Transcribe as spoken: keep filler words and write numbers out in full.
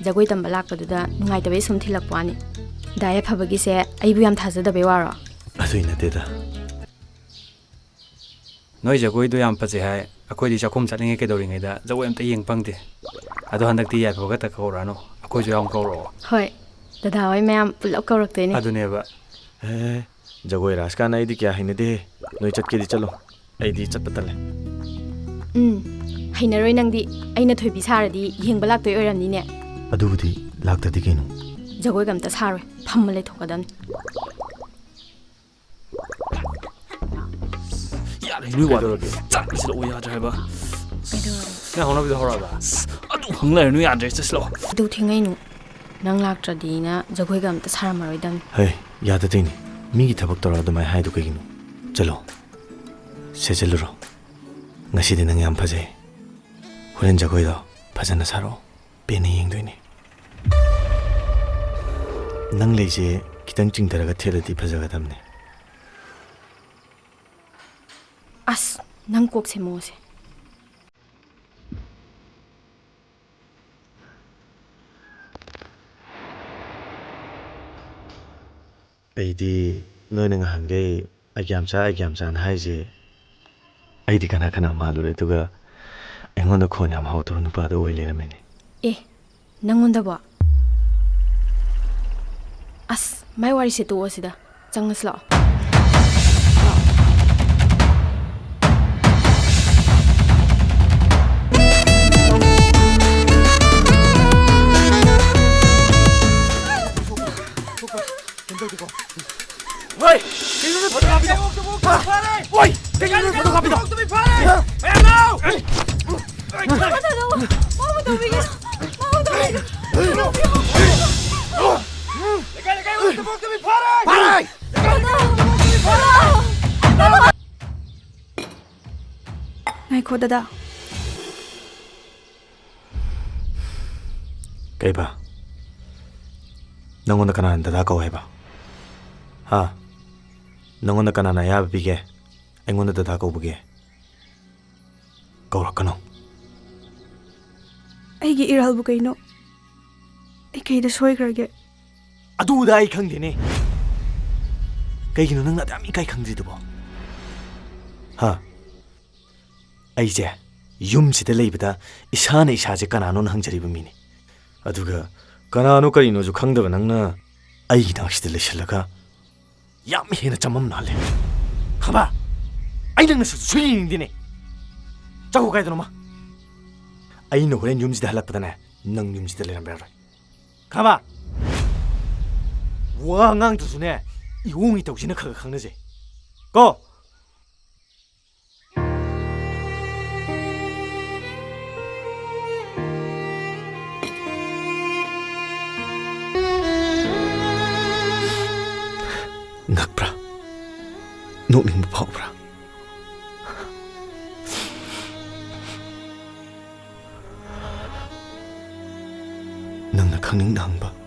ꯖꯒꯣꯏ ꯇꯝꯕ ꯂꯥꯛꯄꯗꯨꯗ ꯅꯨꯡꯉꯥꯏꯇꯕꯩ ꯁꯨꯝ ꯊꯤꯜꯂꯛꯄ ꯋꯥꯅꯤ꯫ ꯗꯥ ꯌꯥꯏꯐꯕꯒꯤꯁꯦ ꯑꯩꯕꯨ ꯌꯥꯝ ꯊꯥꯖꯗꯕꯩ ꯋꯥꯔꯣ? ꯑꯗꯨꯏ ꯅꯠꯇꯦꯗ꯫ ꯅꯣꯏ ꯖꯒꯣꯏꯗꯣ ꯌꯥꯝ ꯐꯖꯩ ꯍꯥꯏ꯫ ꯑꯩꯈꯣꯏꯗꯤ ꯆꯥꯛꯈꯨꯝ ꯆꯠꯂꯤꯉꯩ ꯀꯩꯗꯧꯔꯤꯉꯩꯗ ꯖꯒꯣꯏ ꯑꯝꯇ ꯌꯦꯡ ꯐꯪꯗꯦ꯫ ꯑꯗꯣ ꯍꯟꯗꯛꯇꯤ ꯌꯥꯏꯐꯕ ꯈꯛꯇ ꯀꯧꯔꯛꯑꯅꯨ, ꯑꯩꯈꯣꯏꯁꯨ ꯌꯥꯝ ꯀꯧꯔꯛꯑꯣ꯫ ꯍꯣꯏ, ꯗꯗꯥ ꯍꯣꯏ ꯃꯌꯥꯝ ꯄꯨꯂꯞ ꯀꯧꯔꯛꯇꯣꯏꯅꯦ꯫ ꯑꯗꯨꯅꯦꯕ꯫ ꯑꯦ, ꯖꯒꯣꯏ ꯔꯥꯁ ꯀꯥꯟꯅ ꯑꯩꯗꯤ ꯀꯌꯥ ꯍꯩꯅꯗꯦꯍꯦ꯫ ꯅꯣꯏ ꯆꯠꯀꯦꯗꯤ ꯆꯠꯂꯣ, ꯑꯩꯗꯤ ꯆꯠꯄ ꯇꯜꯂꯦ꯫ ꯎꯝ, ꯍꯩꯅꯔꯣꯏ ꯅꯪꯗꯤ꯫ ꯑꯩꯅ ꯊꯣꯏꯕꯤ ꯁꯥꯔꯗꯤ ꯌꯦꯡꯕ ꯂꯥꯛꯇꯣꯏ ꯑꯣꯏꯔꯝꯅꯤꯅꯦ꯫ ꯑꯗꯨꯕꯨꯗꯤ ꯂꯥꯛꯇꯗꯤ ꯀꯩꯅꯣ꯫ ꯖꯒꯣꯏꯒ ꯑꯝꯇ ꯁꯥꯔꯣꯏ, ꯐꯝꯃ ꯂꯩꯊꯣꯛꯀꯗꯝꯅꯤ꯫ ꯌꯥꯔꯦ, ꯅꯣꯏ ꯋꯥꯗꯣ꯫ ꯀꯩꯗꯧꯔꯒꯦ? ꯆꯠꯂꯁꯤꯂꯛꯑꯣ ꯌꯥꯗ꯭ꯔꯦ ꯍꯥꯏꯕ꯫ ꯀꯩꯗꯧꯔꯒꯦ? ꯅꯪ ꯍꯧꯅꯕꯤꯗꯣ ꯍꯧꯔꯛꯑꯕ? ꯑꯁ, ꯑꯗꯨ ꯍꯪ ꯂꯩꯔꯦ, ꯅꯣꯏ ꯌꯥꯗ꯭ꯔꯦ, ꯆꯠꯁꯤꯂꯛꯑꯣ꯫ ꯀꯩꯗꯧ ꯊꯦꯡꯉꯛꯏꯅꯣ? ꯅꯪ ꯂꯥꯛꯇ꯭ꯔꯗꯤꯅ ꯖꯒꯣꯏꯒ ꯑꯝꯇ ꯁꯥꯔꯝꯃꯔꯣꯏꯗꯝꯅꯤ꯫ ꯍꯩ, ꯌꯥꯗꯗꯣꯏꯅꯤ꯫ ꯃꯤꯒꯤ ꯊꯕꯛ ꯇꯧꯔ ꯑꯗꯨꯃꯥꯏꯅ ꯍꯥꯏꯗꯣ ꯀꯩꯒꯤꯅꯣ? ꯆꯠꯂꯣ, ꯁꯦꯠꯆꯜꯂꯨꯔꯣ꯫ ꯉꯁꯤꯗꯤ ꯅꯪ ꯌꯥꯝ ꯐꯖꯩ꯫ ꯍꯣꯔꯦꯟ ꯖꯒꯣꯏꯗꯣ ꯐꯖꯅ ꯁꯥꯔꯛꯑꯣ꯫ ꯄꯦꯟꯅ ꯌꯦꯡꯗꯣꯏꯅꯦ꯫ ꯅꯪ ꯂꯩꯁꯦ ꯈꯤꯇꯪ ꯆꯤꯡꯊꯔꯒ ꯊꯦꯠꯂꯗꯤ ꯐꯖꯒꯗꯕꯅꯦ꯫ ꯑꯁ, ꯅꯪ ꯀꯣꯛꯁꯦ ꯃꯣꯁꯦ꯫ ꯑꯩꯗꯤ ꯅꯣꯏꯅ ꯉꯍꯥꯟꯈꯩ ꯑꯩꯒ꯭ꯌꯥꯝꯆꯥ, ꯑꯩꯒ꯭ꯌꯥꯝꯆꯥꯅ ꯍꯥꯏꯁꯦ, ꯑꯩꯗꯤ ꯀꯅꯥ ꯀꯅꯥ ꯃꯥꯜꯂꯨꯔꯦ, ꯑꯗꯨꯒ ꯑꯩꯉꯣꯟꯗ ꯈꯣꯟ ꯌꯥꯝ ꯍꯥꯎꯇꯕ ꯅꯨꯄꯥꯗꯣ ꯑꯣꯏ ꯂꯩꯔꯝꯃꯦꯅꯦ꯫ ꯑꯦ, ꯅꯪꯉꯣꯟꯗꯕꯣ? ꯑꯁ, ꯃꯥꯏ ꯋꯥꯔꯤꯁꯦ ꯇꯣꯛꯑꯁꯤꯗ, ꯆꯪꯉꯁꯤ ꯂꯥꯛꯑꯣ꯫ ꯍꯣꯏ! ꯀꯩꯅꯣ ꯅꯣꯏ ꯐꯣꯇꯣ ꯀꯥꯞꯄꯤꯗꯣ? ꯍꯣꯏ! ꯀꯩꯅꯣ ꯅꯣꯏ ꯐꯣꯇꯣ ꯀꯥꯞꯄꯤꯗꯣ? ꯃꯥꯕꯨ ꯇꯧꯕꯤꯒꯦ! ꯃꯥꯕꯨ ꯇꯧꯕꯤꯒꯦ! ꯐꯥꯔꯦ! ꯉꯥꯏꯈꯣ, ꯗꯗꯥ꯫ ꯀꯩꯕ? ꯅꯪꯉꯣꯟꯗ ꯀꯅꯥꯅ ꯗꯗꯥ ꯀꯧ ꯍꯥꯏꯕ? ꯍꯥ? ꯅꯪꯉꯣꯟꯗ ꯀꯅꯥꯅ ꯑꯌꯥꯕ ꯄꯤꯒꯦ ꯑꯩꯉꯣꯟꯗ ꯗꯗꯥ ꯀꯧꯕꯒꯤ? ꯀꯧꯔꯛꯀꯅꯨ꯫ ꯑꯩꯒꯤ ꯏꯔꯥꯜꯕꯨ ꯀꯩꯅꯣ? ꯑꯩ ꯀꯩꯗ ꯁꯣꯏꯈ꯭ꯔꯒꯦ? ꯑꯗꯨꯗ ꯑꯩ ꯈꯪꯗꯦꯅꯦ꯫ ꯀꯩꯒꯤꯅꯣ ꯅꯪꯅ ꯑꯗꯨꯌꯥꯝ ꯏꯀꯥꯏ ꯈꯪꯗ꯭ꯔꯤꯗꯨꯕꯣ? ꯍꯥ? ꯑꯩꯁꯦ ꯌꯨꯝꯁꯤꯗ ꯂꯩꯕꯗ ꯏꯁꯥꯅ ꯏꯁꯥꯁꯦ ꯀꯅꯥꯅꯣꯅ ꯍꯪꯖꯔꯤꯕ ꯃꯤꯅꯤ꯫ ꯑꯗꯨꯒ ꯀꯅꯥꯅꯣ ꯀꯔꯤꯅꯣꯁꯨ ꯈꯪꯗꯕ ꯅꯪꯅ ꯑꯩꯒꯤ ꯅꯥꯛꯁꯤꯗ ꯂꯩꯁꯜꯂꯒ ꯌꯥꯝ ꯍꯦꯟꯅ ꯆꯃꯝꯅꯍꯜꯂꯦ꯫ ꯈꯪꯕ? ꯑꯩ ꯅꯪ ꯅꯁꯛꯇꯨ ꯁꯨꯡꯌꯦꯡ ꯌꯦꯡꯅꯤꯡꯗꯦꯅꯦ꯫ ꯆꯠꯈꯣ ꯀꯥꯏꯗꯅꯣꯃ꯫ ꯑꯩꯅ ꯍꯣꯔꯦꯟ ꯌꯨꯝꯁꯤꯗ ꯍꯜꯂꯛꯄꯗꯅꯦ, ꯅꯪ ꯌꯨꯝꯁꯤꯗ ꯂꯩꯔꯝꯕ ꯌꯥꯔꯣꯏ꯫ ꯈꯪꯉꯕ? ꯋꯥ ꯉꯥꯡꯗ꯭ꯔꯁꯨꯅꯦ, ꯏꯑꯣꯡ ꯏꯇꯧꯁꯤꯅ ꯈꯔ ꯈꯔ ꯈꯪꯅꯁꯦ꯫ ꯀꯣ? ꯉꯛꯄ꯭ꯔꯥ? ꯅꯣꯛꯅꯤꯡꯕ ꯐꯥꯎꯕ꯭ꯔꯥ? ꯅꯪꯅ ꯈꯪꯅꯤꯡꯅ ꯍꯪꯕ